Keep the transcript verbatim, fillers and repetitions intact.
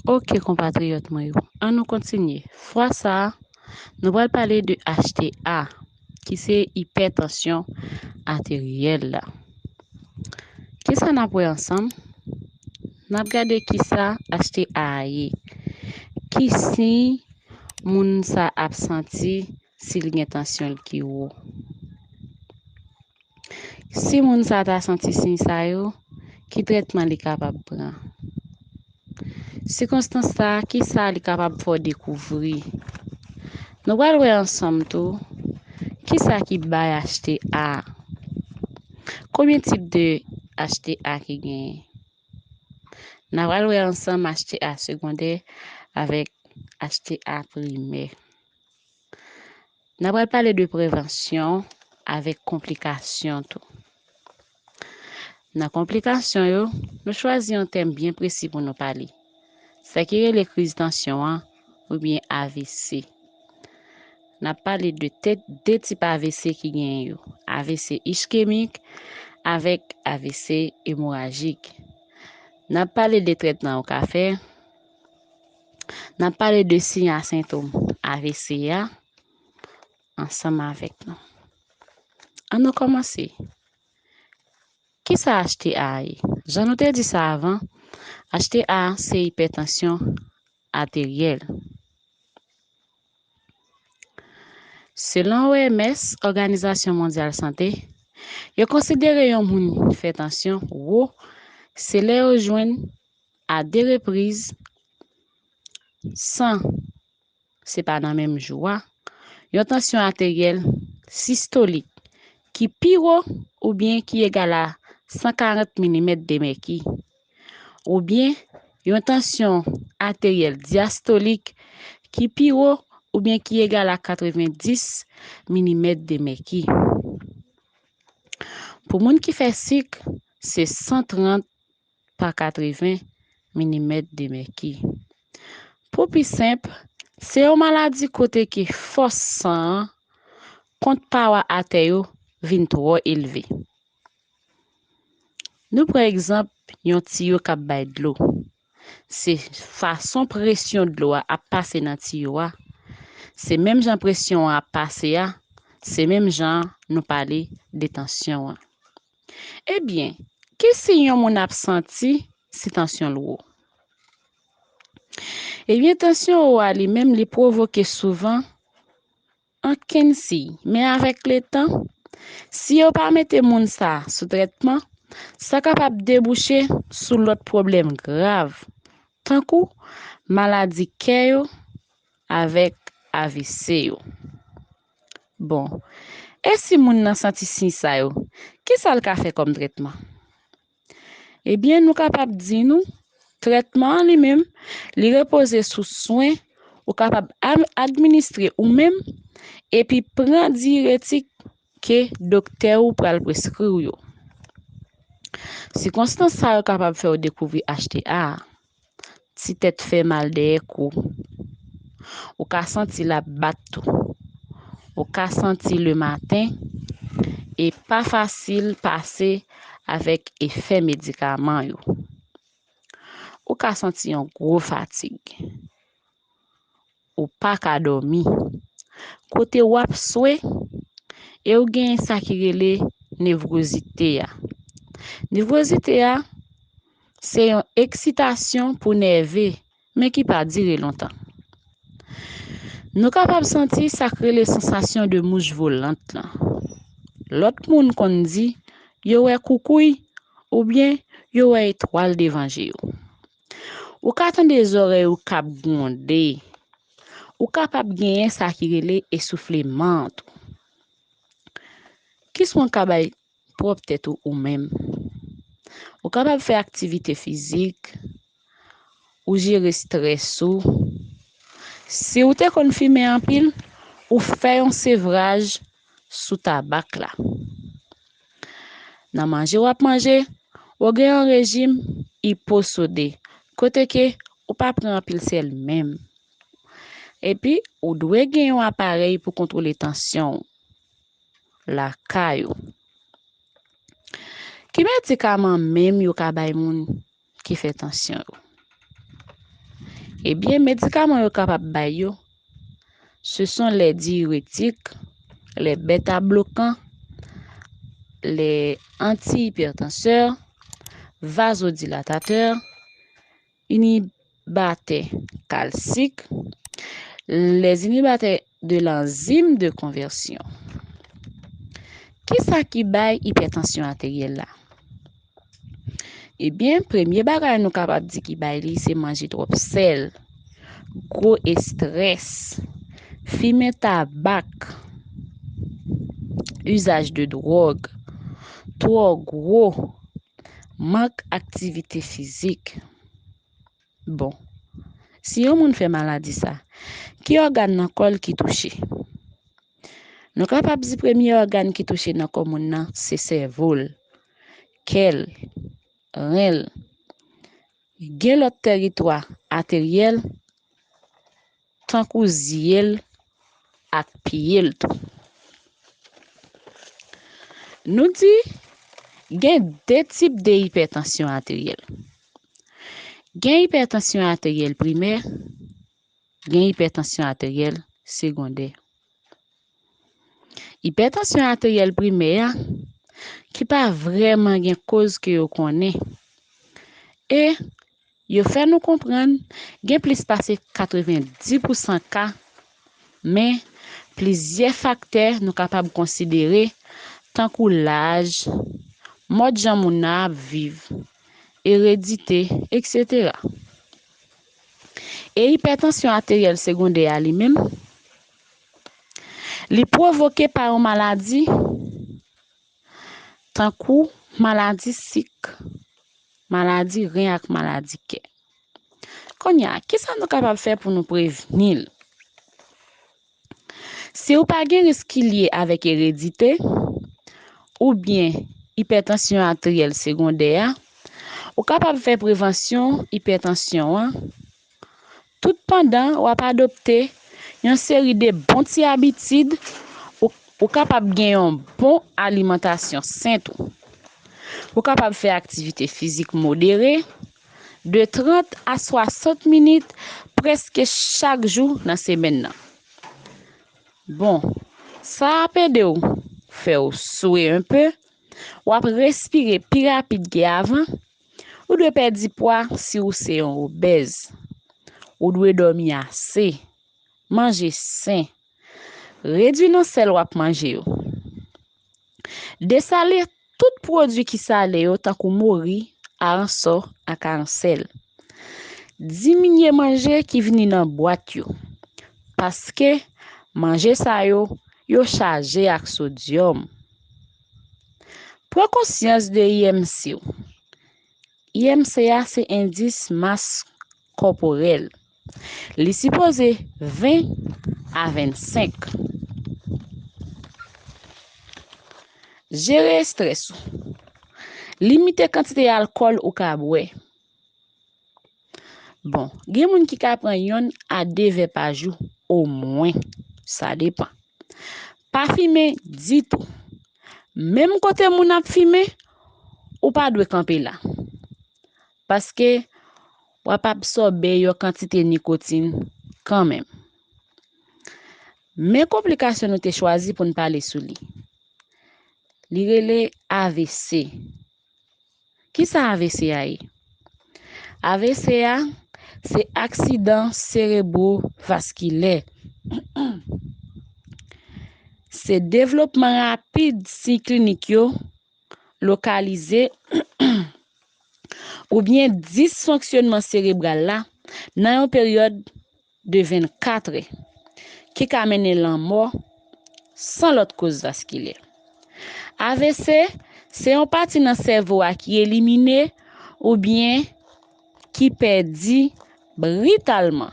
Ok, konpatriyòt mwen yo, ann nou kontinye. Fwa sa a, nou pral pale de H T A, ki se ipètansyon ateryèl la. Kisa n ap wè ansanm? N ap gade kisa H T A a ye. Ki siy moun sa ap santi si l gen tansyon l ki wo? Si moun sa ta santi siy sa yo, ki trètman li kapab pran? Sikonstans sa a, kisa li kapab fè w dekouvri? Nou pral wè ansanm tou kisa ki bay H T A. Konbyen tip de H T A ki genyen? N a pral wè ansanm H T A segondè avèk H T A primè. N a pral pale de prevansyon avèk konplikasyon tou. Nan konplikasyon yo, nou chwazi yon tèm byen presi pou nou pale. Sa ki rele kriz tansyon an oubyen A V C. N ap pale de tè- de tip A V C ki genyen yo. A V C iskemik avèk A V C emorajik. N ap pale de trètman ou ka fè. N ap pale de siy a sentòm A V C a ansanm avèk nou. Ann nou kòmanse. Kisa H T A a ye? Jan nou te di sa avan, H T A se ipètansyon ateryèl. Selon O M S, Òganizasyon Mondyal Sante, yo konsidere yon moun fè tansyon wo se lè yo jwenn a de repriz, san se pa nan menm jou a, yon tansyon ateryèl sistolik ki pi wo oubyen ki egal a san karant milimèt de mèki, oubyen yon tansyon ateryèl dyastolik ki pi wo oubyen ki egal a katrevenndis milimèt de mèki. Pou moun ki fè sik, se san trant pa katreven milimèt de mèki. Pou pi senp, se yon maladi kote ke fòs san an kont pawa atè yo vin twò elve. Nou pran egzanp yon tiyo k ap bay dlo. Se fason presyon dlo a ap pase nan tiyo a. Se menm jan presyon an ap pase a, se menm jan nou pale de tansyon an. Ebyen, ki siy yon moun ap santi si tansyon l wo? Ebyen, tansyon wo a li menm, li pwovoke souvan ankenn siy, men avèk letan, si yo pa mete moun sa a sou trètman, sa kapab debouche sou lòt pwoblèm grav, tankou maladi kè yo avèk A V C yo. Bon, e si moun nan santi siy sa yo, kisa l ka fè kòm trètman? Ebyen, nou kapab di nou, trètman an li menm, li repoze sou swen ou kapab am- administre ou menm, epi pran diyiretik ke doktè ou pral preskri w yo. Sikonstans sa yo kapab fè w dekouvri H T A a. Ti tèt fè mal dèyè kou. Ou ka santi l ap bat tou. Ou ka santi lematen e pa fasil pase avèk efè medikaman yo. Ou ka santi yon gwo fatig. Ou pa ka dòmi. Kote w ap swe, e ou genyen sa ki rele nevwozite a. Nevwozite a, se yon eksitasyon pou nève, men ki pa dire lontan. Nou kapab santi sa k rele sansasyon de mouch volant lan. Lòt moun konn di yo wè koukouy oubyen yo wè etwal devan je yo. Ou ka tande zòrèy ou k ap gwonde. Ou kapab genyen sa ki rele esoufleman tou. Kisa w ka bay pwòp tèt ou ou menm? Ou kapab fè aktivite fizik, ou jere estrès ou. Si w te konn fimen anpil, ou fè yon sevraj sou tabak la. Nan manje w ap manje, ou gen yon rejim iposode, kote ke ou pa pran anpil sèl menm. Epi, ou dwe gen yon aparèy pou kontwole tansyon w lakay ou. Ki medikaman menm yo ka bay moun ki fè tansyon yo? Ebyen, medikaman yo kapab bay yo, ce sont les diurétiques, les bêta-bloquants, les antihypertenseurs, vasodilatateurs, inhibateurs calciques, les inhibateurs de l'enzyme de conversion. Kisa ki bay ipètansyon ateryèl la? Ebyen, premye bagay nou kapab di ki bay li, se manje twòp sèl, gwo estrès, fimen tabak, usage de drogue, twò gwo, mank aktivite fizik. Bon, si yon moun fè maladi sa, ki ògàn nan kò l ki touche? Nou kapab di premye ògàn ki touche nan kò moun nan, se sèvo l, kè l, ren l. Gen lòt tèritwa ateryèl, tankou zye l ak pye l tou. Nou di, gen de tip de ipètansyon ateryèl. Gen ipètansyon ateryèl primè, gen ipètansyon ateryèl segondè. Ipètansyon ateryèl primè a, ki pa vrèman gen koz ke yo konnen. E yo fè nou konprann, gen plis pase katrevendis pousan ka, men plizyè faktè nou kapab konsidere, tankou laj, mòd jan moun nan ap viv, eredite, etsetera. E ipètansyon ateryèl segondè a li menm, li pwovoke pa yon maladi, tankou maladi sik, maladi ren ak maladi kè. Kounye a, kisa nou kapab fè pou nou prevni l? Si w pa gen risk ki lye avèk eredite, oubyen ipètansyon ateryèl segondè a, ou kapab fè prevansyon ipètansyon an, tout pandan w ap adopte yon seri de bon ti abitid, ou, ou kapab gen yon bon alimantasyon sen tou. Ou kapab fè aktivite fizik modere, de trant a swasant minit prèske chak jou nan semèn nan. Bon, sa ap ede w, fè w swe enpe, w ap respire pi rapid ke avan, ou dwe pèdi pwa si w se yon obèz. Ou dwe dòmi ase, manje sen, redui nan sèl w ap manje yo. Desale tout pwodui ki sale yo, tankou mori, aransò ak aransèl. Diminye manje ki vini nan bwat yo, paske manje sa yo, yo chaje ak sodyòm. Pran konsyans de I M C w. I M C a se endis mas kòporèl. Li sipoze ven a vennsenk. Jere estrès ou. Limite kantite alkòl ou ka bwè. Bon, gen moun ki ka pran yonn a de vè pa jou, omwen. Sa depan. Pa fimen ditou. Menm kote moun ap fimen, ou pa dwe kanpe la. Paske w ap absòbe yon kantite nikotin kanmenm. Men konplikasyon nou te chwazi pou n pale sou li. Li rele A V C. Kisa A V C a ye? A V C a, se aksidan serebwovaskilè. Se devlopman rapid siy klinik yo, lokalize, oubyen disfonksyonman serebral la nan yon peryòd de vennkat è, ki ka mennen lanmò san lòt koz vaskilè. A V C se yon pati nan sèvo a ki elimine oubyen ki pèdi britalman.